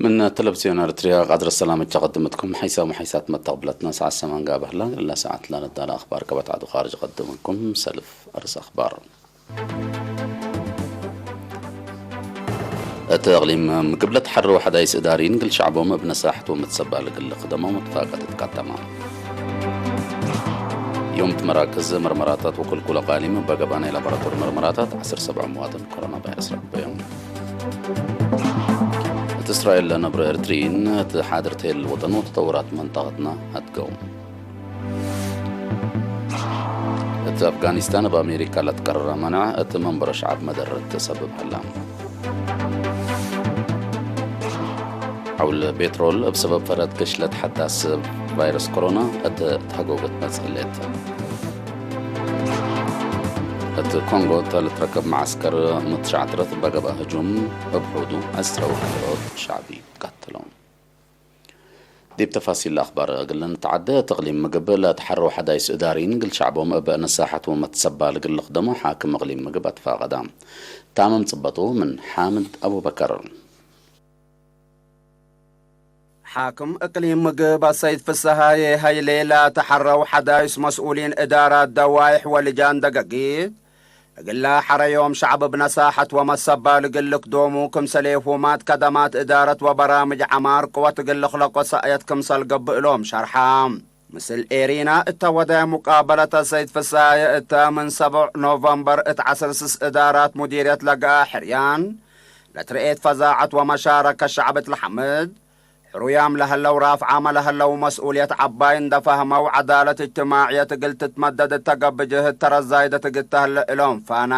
من تلفزيون أريتريا قدر السلام التقدمتكم حيث محيسات متقبلتنا ساعة السمان قابهلا إلا ساعة لا ندال أخبار كبت عدو خارج قدمكم سلف أرس أخبار. እቲ እቕሊም ምግብ ለትሓርው ሓዳይስ እዳሪን ግል ሻዕቦም እብ ነሳሕት ወምትሰባ ልግል ክደሞ መትፋቀት ትቃተማ። ዮም እቲ መራክዝ መርመራታት ወክልኩል ኣቓሊም በገባ ናይ ላቦራቶሪ መርመራታት ዓሰርተ ሰብዓ መዋጥን ኮሮና ቫይረስ ረክበዮም። እቲ እስራኤል ለነብረ ኤርትሪን እቲ ሓድር ተየል ወጠን ወተጠውራት መንጠቐትና ኣትገው። እቲ ኣፍጋኒስታን ኣብ ኣሜሪካ ለትቀረራ መናዕ እቲ መንበሮ ሸዓብ መደረት ተሰብብ ሃላ። ሓውል ቤትሮል ኣብ ሰበብ ፈረት ክሽለት ሓዳስ ቫይረስ ኮሮና እቲ ተሃጎገት መጽህለት። እቲ ኮንጎ ተልትረከብ መዓስከር ምትሻዕትረት በገባ ህጁም እብ ሑዱ ዕስራ ወክልኦት ሻዕቢ ቀትሎም። ዲብ ተፋሲል ኣኽባር እግልን ተዓደ እቲ እቕሊም ምግብ ለተሓረው ሓዳይስ እዳሪን ግል ሻዕቦም እብ ነሳሓት ወመትሰባ ልግል ልኽደሞ ሓክም እቕሊም ምግብ ኣትፋቐዳ። ታመም ጽበጡ ምን ሓምድ ኣቡበከር። ሓክም እቅሊም ምግብ ኣሰይድ ፍስሃየ ሃይሌ ለተሓረው ሓዳይስ መስኡሊን እዳራት ደዋይሕ ወልጃን ደገጊት እግላ ሐረዮም ሸዕብ ብነሳሐት ወመሰባ ልግልክ ዶሙ ክምሰሌ ሁማት ከደማት እዳረት ወበራምጅ ዐማር ቅወት እግል ልኽለቆ ሰእየት ክምሰል ገብእሎም ሸርሓ። ምስል ኤሪና እተ ወደ ሙቃበለተ ሰይድ ፍሳየ እተ ምን ሰቡዕ ኖቨምበር እት ዐስር ስስ እዳራት ሙዲርየት ለገአ ሕርያን ለትርኤት ፈዛዐት ወመሻረከ ሸዕብት ለሐምድ ሕሩያም ለሀለው ራፍዓመ ለሀለው መስኡልየት ዐባይ እንደፈህመው ዐዳለት እጅትማዕየት እግል ትትመደድ እተ ገብእ ጅህድ ተረዛይደት እግል ተህለ እሎም ፋና።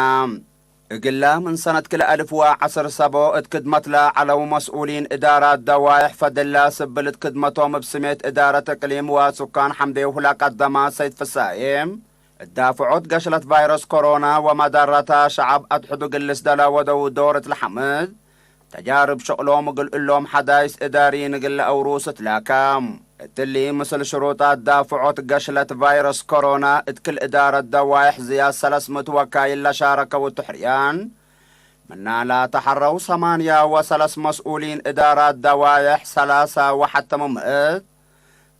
እግላ ምን ሰነት ክልኤ አልፍ ወዐስር ሰቦ እት ክድመት ለዐለው መስኡሊን እዳራት ደዋይሕ ፈድላ ስብል እት ክድመቶም እብ ስሜት እዳረት እቅሊም ወሱካን ሐምዴሁ ለቀደማ ሰይድ ፍሳዬ፣ እዳፍዖት ገሽለት ቫይረስ ኮሮና ወመዳረታ ሸዐብ አትሕዱ ግልስ ደለ ወደው ዶር እት ለሐምድ፣ ተጃርብ ሸቅሎም እግል እሎም ሐዳይስ እዳሪን እግል ለአውሩስ እትላከ። እትሊ ምስል ሽሩጣት ዳፍዖት ገሽለት ቫይረስ ኮሮና እት ክል እዳረት ደዋይሕ ዝያድ ሰለስ ምእት ወካይል ለሻረከው እቱ ሕርያን፣ ምና ለተሐረው ሰማንያ ወሰለስ መስኡሊን እዳራት ደዋይሕ ሰላሳ ወሐተ ምምእት፣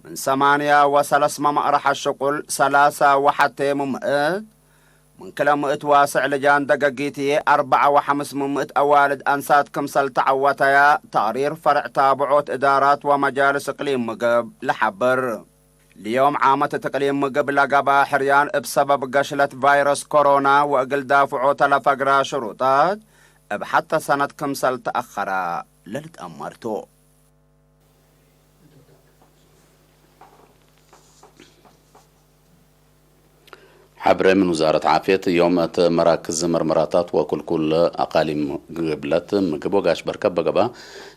ምን ሰማንያ ወሰለስ መማእረሐ ሽቁል ሰላሳ ወሐቴ ምምእት፣ ምን ክለ ምእት ዋስዕ ልጃን ደገጊትዬ አርበዓ ወሐምስ ምምእት አዋልድ አንሳት ክምሰል ተዐወተያ ተቅሪር ፈርዕ ታብዖት እዳራት ወመጃልስ እቅሊም ምግብ ለሐብር። ልዮም ዓመት እት እቅሊም ምግብ ለገባ ሕርያን እብ ሰበብ ገሽለት ቫይረስ ኮሮና ወእግል ዳፍዖተ ለፈግራ ሽሩጣት እብ ሐተ ሰነት ክምሰል ተአኸራ ለልትአመርቱ። ሐብሬ ምን ውዛረት ዓፍየት፣ ዮም እት መራክዝ መርመራታት ወኩልኩል አቃሊም ግብለት ምግብ ወጋሽ በርከብ በገባ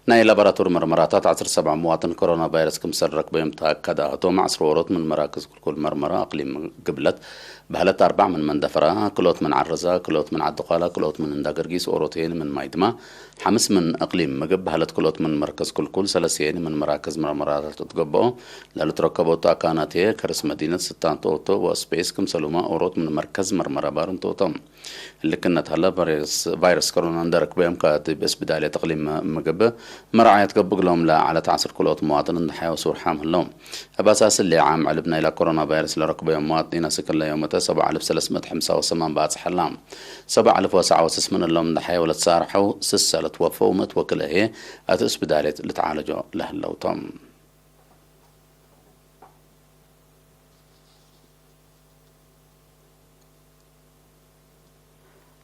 ናይ ላቦራቶሪ መርመራታት ዐስር ሰብዓ መዋጥን ኮሮና ቫይረስ ክምሰል ረክበዮም ተአከዳ። እቶም ዐስር ዎሮት ምን መራክዝ ኩልኩል መርመራ አቅሊም ግብለት በህለት አርባዕ ምን መንደፈራ፣ ክልኦት ምን ዐረዛ፣ ክልኦት ምን ዐዲ ኳላ፣ ክልኦት ምን እንዳ ገርጊስ፣ ኦሮቴን ምን ማይድማ፣ ሐምስ ምን እቅሊም ምግብ በህለት ክልኦት ምን መርከዝ ኩልኩል፣ ሰለስየን ምን መራክዝ መርመራታት እትገብኦ፣ ለልትረከቦቱ አካናትየ ከርስ መዲነት ስታንቶ ኦቶ ወስፔስ ክምሰሉማ ኦሮት ምን መርከዝ መርመራ ባርንቶ ኦቶ። ልክነት ሀለ ቫይረስ፣ ቫይረስ ኮሮና እንደረክበዮም ከዲብ እስብዳልየት እቅሊም ምግብ መርዓየት ገብግሎም ለዓለት ዐስር ክልኦት መዋጥን እንደሐየው ሱርሓም ህለው። እብ አሳስ እሊ ዓም ዕልብ ናይላ ኮሮና ቫይረስ ለረክበዮም መዋጥኒን አስክለ ዮመተ ሰብዓ አልፍ ሰለስ ምእት ሐምሳ ወሰማን ባጽሐላ። ሰብዓ አልፍ ወሰዓ ወስስ ምን እሎም እንደሐየው ለትሳርሐው ስሰ ለትወፈው ምእት ወክልኤ እት እስብዳልየት ልትዓለጆ ለህለውቶም።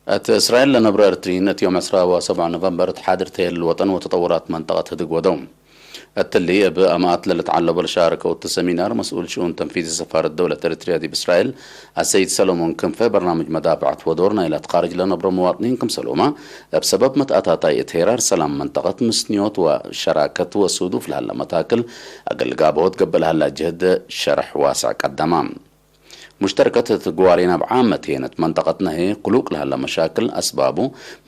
እት እስራኤል ለነብሮ ኤርትሪን እት ዮም ዕስራ ወሰብዓ ኖቨምበር እት ሓድር ተየል ወጠን ወተጠውራት መንጠቀት ህድግ ወደው። እትሊ እብ አማአት ለልትዓለቦ ለሻረከው እት ሰሚናር መስኡል ሽኡን ተንፊዚ ሰፋረት ደውለት ኤርትርያ ዲብ እስራኤል አሰይድ ሰሎሞን ክንፈ በርናምጅ መዳፍዐት ወዶር ናይላ ትኻርጅ ለነብሮ መዋጥኒን ክምሰሎማ እብ ሰበብ መትአታታይ እት ሄራር ሰላም መንጠቀት ምስንዮት ወሸራከት ወሱዱፍ ለሀለ መታክል አገልጋቦት ገብእ ለሀላ ጅህድ ሸርሕ ዋስዕ ቀደማ። ሙሽተርከት እት ግዋሬን አብ ዓመት ሄነት መንጠቀትነ ህዬ ክሉቅ ለሀለ መሻክል አስባቡ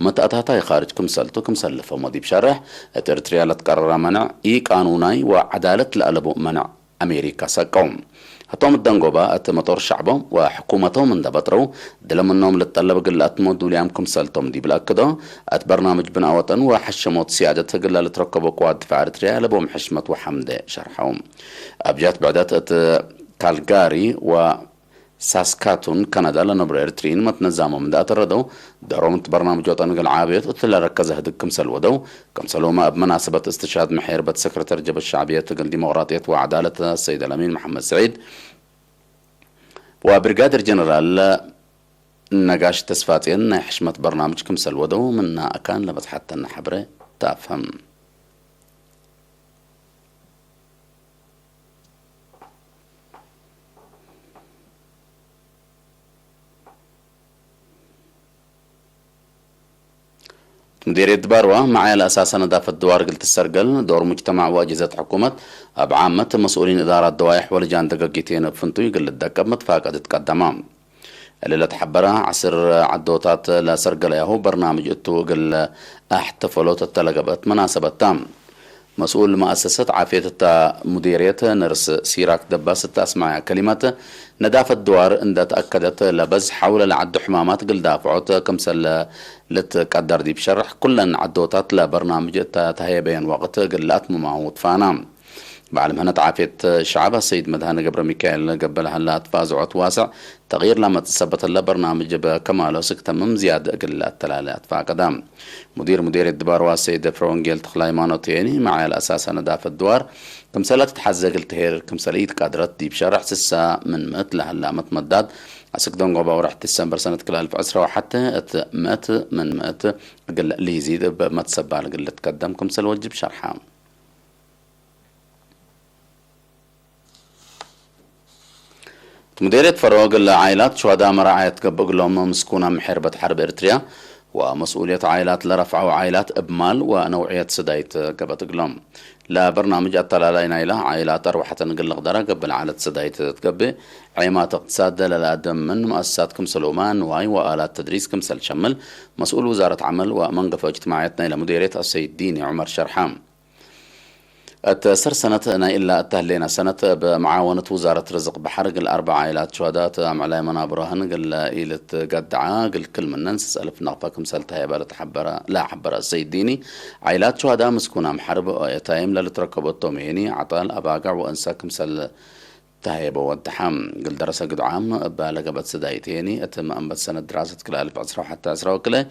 መትአታታይ ኻርጅ ክምሰልቱ ክምሰል ለፈሞ ዲብ ሸርሕ፣ እት ኤርትርያ ለትቀረራ መነዕ ኢቃኑናይ ወዐዳለት ለአለቡ መነዕ አሜሪካ ሰቀው። እቶም እደንጎባ እቲ መጦር ሻዕቦም ወሕኩመቶም እንዳበጥረው ድለምኖም ልጠለብ ግላኣት ሞዱልያም ክምሰልቶም ዲብል ኣክዶ፣ ኣት በርናምጅ ብንኣወጠን ወሐሸሞት ሲያደት ግላ ልትረከቦ ቅዋት ድፋዕ ኤርትርያ ለቦም ሕሽመት ወሐምደ ሸርሐው። ኣብጃት ብዕደት እቲ ካልጋሪ ወሳስካቱን ካናዳ ለነብሩ ኤርትሪን መትነዛሞም እንዳኣተረደው፣ ደሮም እቲ በርናምጅ ወጠን ግል ዓብዮት እቲ ለረከዘ ህድግ ክምሰል ወደው፣ ከምሰሎማ ኣብ መናሰበት እስትሻድ ምሒር በት ሰክረተር ጀበ ሻዕብየት ግል ዲሞቅራጥየት ወዓዳለት ሰይድ ኣልኣሚን መሐመድ ስዒድ ወብሪጋደር ጀነራል ነጋሽ ተስፋጽዮን ናይ ሕሽመት በርናምጅ ክምሰል ወደው ምና ኣካን ለበጽሓተና ሓብረ ታፍህም። مديرية دباروا معايا الأساسة ندافة دوار قلت السرقل دور مجتمع وأجهزة حكومة أب عامة مسؤولين إدارة دوائح ولجان دقاقيتين فنتو يقل الدكب متفاقة تتقدمها. اللي تحبرها عسر عدوتات لا سرقل ياهو برنامج اتو قل احتفلوا تتلقبت مناسبة تام. مسؤول مؤسسة عافية التا مديرية نرس سيراك دباس التاسمايا كلمة ندافة الدوار اندت أكدت لبز حول العد حمامات قل دافعوت كمسل لتقدر دي بشرح كلن عدوتات لبرنامج التا تهيبين وقت قل أتممه وطفانا. بعلم هنا تعافيت شعب السيد مدهان قبر ميكائيل قبل هلا تفازعت واسع تغيير لما تثبت لبرنامج بكمال وسكتمم زياد قل التلالات فاقدام. مدير مديرية دباروا السيد فرونجيل تخلايمانو تيني معايا الأساسة ندافة الدوار كمسلة تتحزق التهير كمسليت قادرت دي بشرح سسا من مت لهلا متمدد أسك دنقو باورح ديسمبر سنة كل ألف عسرة وحتى ات مت من مت قل ليزيد بمتسبال قل تقدم كمسل وجب شرحه. مديرية فروق لعائلات شهداء مراعية قبق لهم مسكونة محربة حرب إرتريا ومسؤولية عائلات لرفع عائلات إبمال ونوعية سدايت قبت قلهم. لا برنامج التلالين إلى عائلات أروحة نقل قدرة قبل عائلة سدايت تقبي عيمات اقتصاد لا دم من مؤسسات كمسل وما نواي وآلات تدريس كمسل شمل مسؤول وزارة عمل ومنقفة اجتماعيتنا إلى مديرية السيد ديني عمر شرحام. التسر سنة نايلا التهلينا سنة بمعاونة وزارة رزق بحرق الأربع عائلات شهداء أم علي منابرهن قل إيلة قدعة قل كل من ننسس ألف نغفة كمسل تهيبة لتحبرة لا حبرة السيد ديني. عائلات شهداء مسكونة محرب يتايم للتركب التوميني عطال أباقع وأنسى كمسل تهيبة والدحام قل درس قدعام بالغ بتسدايتيني أتم أنبت سنة دراسة كل ألف عسرة وحتى عسرة وكله.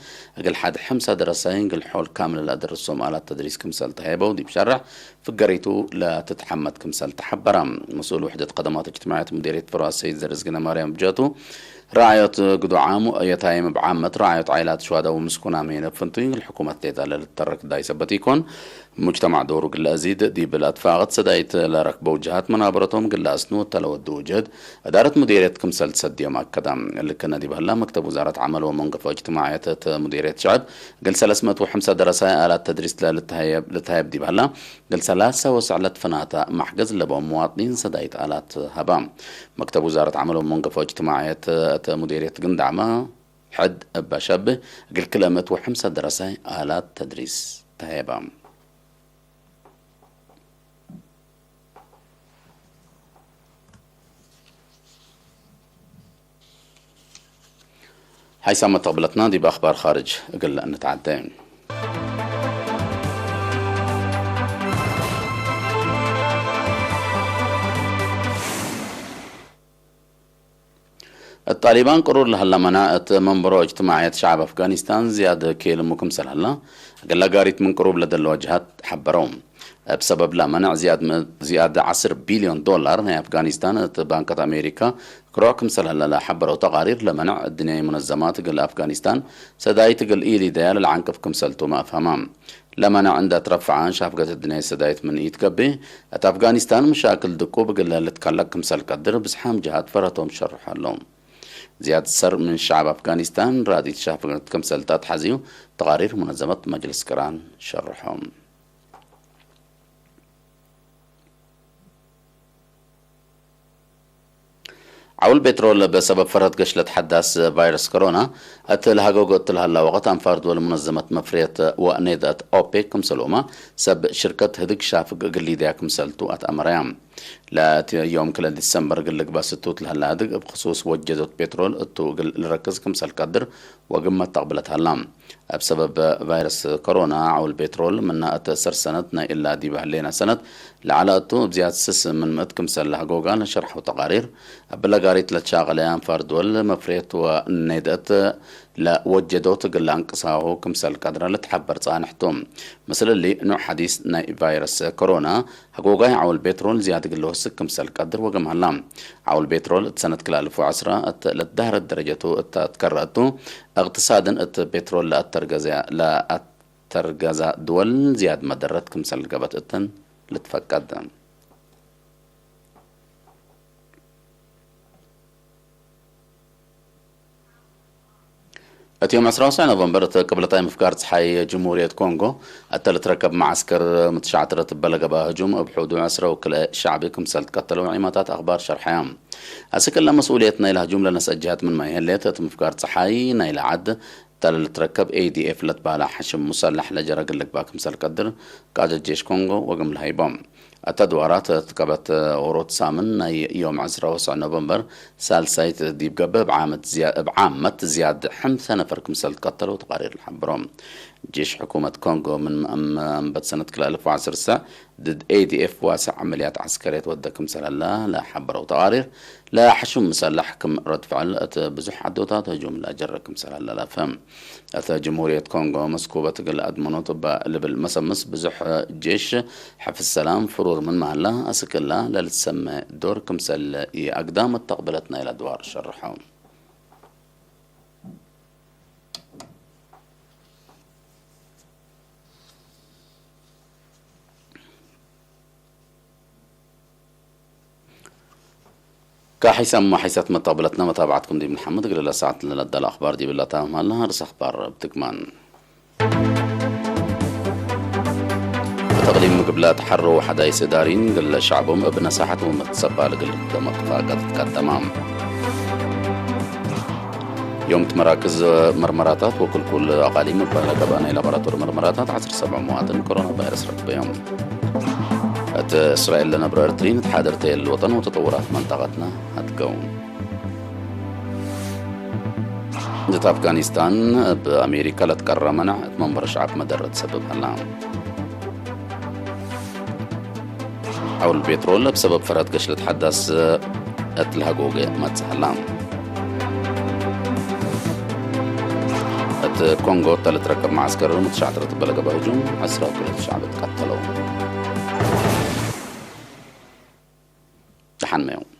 قل حد حمسة درسين قل حول كامل لا درسهم على التدريس كمسل تهيبة ودي بشرح فقريتو لا تتحمد كمسل تحبرة. مسؤول وحدة خدمات اجتماعية مديرية فراس سيد زرزقنا مريم بجاتو رعاية قدعام وأيتايم بعامة رعاية عائلات شهداء ومسكونة مين فنتين الحكومة تيتا للترك داي سبتيكون. مجتمع دور قل أزيد دي بالأتفاقت سدايت لركبو جهات منابرتهم قل أسنو تلو الدو جهد. أدارة مديرية كمسل تسديهم أكدا لكنا دي بهلا مكتب وزارة عمل ومنقفة اجتماعية مديرية شعب قل ثلاثمائة وخمسة درساء آلات تدريس للتهيب للتهيب دي بهلا قل ثلاثة وسعلت فناتا محجز لبو مواطنين سدايت آلات هبا. مكتب وزارة عمل ومنقفة اجتماعية مديرية قندعمة حد بشب قل كلمة وحمسة درساء آلات تدريس تهيبا. ሓይሳብ መተቕብለትና ዲብ ኣኽባር ኻርጅ እግል እንተዓደ። الطالبان ቅሩር ለሀላ መናዕ እት መንበሮ እጅትማዕየት ሸዓብ ኣፍጋኒስታን ዝያድ ኬልሙ ክምሰል ሀላ፣ እግል ነጋሪት ምን ቅሩብ ለደለዋ ጅሃት ሐበረው። እብ ሰበብ ለመንዕ ዝያድ ም-፣ ዝያድ ዐስር ቢልዮን ዶላር ናይ ኣፍጋኒስታን እት ባንከት ኣሜሪካ ክሮዕ ክምሰል ሀለ ለሐበረው ተቃሪር ለመንዕ እድንያይ ሙነዘማት እግል ኣፍጋኒስታን ሰዳይት እግል ኢሊደያ ለለዓንቅፍ ክምሰልቱመ አፍሀማ። ለመንዕ እንደ ትረፍዐ ሻፍገት እድንያይ ሰዳይት ምን ኢትገብእ፣ እት ኣፍጋኒስታን መሻክል ድቁብ እግል ልትከለቅ ክምሰል ቀድር ብዝሓም ጅሃት ፈረቶም ሸርሖ ሀለው። ዝያድ ሰር ምን ሸዓብ ኣፍጋኒስታን ራዲት ሻፍገት ክምሰልታ ተሓዝዩ ተቃሪር ሙነዘመት መጅልስ ቅራን ሸርሖም። ዓውል ቤትሮል ብሰበብ ፈረት ገሽለት ሓዳስ ቫይረስ ኮሮና እትልሃጎጎ እትልሃላ ወቐት ኣንፋር ድወል ሙነዘመት መፍርየት ወኔደት ኦፔክ ክምሰልኡማ ሰብ ሽርከት ህድግ ሻፍግ ግሊድያ ክምሰልቱ ኣትኣመረያ። ለቲ ዮም ክለ ዲሰምበር ግልግ ባስቱ ትልሃላ ህድግ እብ ክሱስ ወጀዶት ቤትሮል እቱ ግል ልረክዝ ክምሰል ቀድር ወግመት ተቕብለት ሃላ። ኣብ ሰበብ ቫይረስ ኮሮና ዓውል ቤትሮል ምና እተ ሰር ሰነት ናይ እላ ዲብ ህሌና ሰነት ለዓላ እቱ እብዚያት ስስ ምን ምእት ክምሰል ሃጎጋ ለሸርሐው ተቓሪር ኣብ ለጋሪት ለትሻቐለ ኣንፋር ድወል መፍሬት ወኔደት ለወጀዶት ግላ እንቅሳሁ ክምሰል ቀድረ ልትሓበር ጻንሕቱ። ምስልሊ ኑዕ ሓዲስ ናይ ቫይረስ ኮሮና ሃጎጋይ ዓውል ቤትሮል ዝያድ ግለ ወስክ ክምሰል ቀድር ወገም ሃላ። ዓውል ቤትሮል እት ሰነት ክላልፉ ዕስራ እት ለትዳህረት ደረጀቱ እታ ትከረአቱ እቅትሳድን እት ቤትሮል ለአተርገዛ ለአተርገዛ ድወል ዝያድ መደረት ክምሰል ገበት እትን ልትፈቀድ። እቲ ዮም ዕስራ ወሳይ ኖቨምበር እቲ ቅብለታይ ምፍጋር ፀሓይ ጅምሁርየት ኮንጎ እተ ልትረከብ መዓስከር ምትሻዕትረት በለገባ ህጁም እብ ሑዱ ዕስራ ወክልኤ ሻዕቢ ክምሰል ትከተለው ዒማታት ኣኽባር ሸርሐያ። ኣስክለ መስኡልየት ናይላ ህጁም ለነስአ ጅሃት ምን ማይ ህሌት እቲ ምፍጋር ፀሓይ ናይላ ዓድ እተ ልትረከብ ኤ ዲ ኤፍ ለትባላ ሓሽም ሙሰላሕ ለጀረ ግልግባ ክምሰል ቀድር ቃጀ ጄሽ ኮንጎ ወግም ለሃይቦም። ኣተድዋራት ትከበት ኦሮት ሳምን ናይ ዮም ዕስራ ወስዕ ኖቨምበር ሳልሳይት ዲብ ገብእ እብ ዓመት ዝያ-፣ እብ ዓመት ዝያድ ሕምሰ ነፈር ክምሰል ትቀተለው ተቃሪር ዝሓብሮም። ጄሽ ሕኩመት ኮንጎ ምን እም-፣ እምበት ሰነት ክልተ ኣልፍ ወዓሰርተ ድድ ኤ ዲ ኤፍ ዋስዕ ዓመልያት ዓስከርየት ወደ ክምሰል ኣላ ለሓበረው ተቃሪር ለሓሹም ምሰላሕ ክም ረድ ፍዕል እት ብዙሕ ዓዶታት ህጁም ለጀረ ክምሰል ኣላ ላፈ። እተ ጅምሁርየት ኮንጎ መስኩበት ግል ኣድመኖት እባ ልብል መሰምስ ብዙሕ ጄሽ ሕፍዝ ሰላም ፍሩር ምን መሃላ ኣስክላ ለልትሰመ ዶር ክምሰል ይኣግዳም እተቕብለት ናይላ ድዋር ሸርሖ። ካሒሳም ሓይሳት መተቕብለትና መታብዓትኩም ዲብ ንሓምድ ግልለ ሰዓት ለለዳለ ኣኽባር ዲብላ ታማልና ርእስ ኣኽባር ብትግማን። ብተቕሊም ምግብላ ተሓረው ሓዳይ ስዳሪን ግለ ሻዕቦም እብ ነሳሓት ወመትሰባ ልግል ደመጥፋ ቀጥት ቀደማ። ዮም ትመራክዝ መርመራታት ወክልኩል ኣቓሊም እባ ለገባ ናይ ላቦራቶሪ መርመራታት ዓሰርተ ሰብዓ መዋጥን ኮሮና ቫይረስ ረክበዮም። እት እስራኤል ለነብረ ኤርትሪን እት ሓደርተ የል ወጠን ወተጠውራት መንጠቐትና ኣትገው። እት ኣፍጋኒስታን እብ ኣሜሪካ ለትቀረ መናዕ እት መንበር ሸዓብ መደረት ሰብብ ሀላ። ሐውል ፔትሮል እብ ሰበብ ፈረት ገሽለት ሐዳስ እት ለሀጎገ መጽእ ሀላ። እት ኮንጎ እተ ልትረከብ መዓስከር ምትሻዕትረት በለገበ ህጁም ዐስራ ወክልኤ ሸዕብ ትቀተለው። ደሓን መዮም።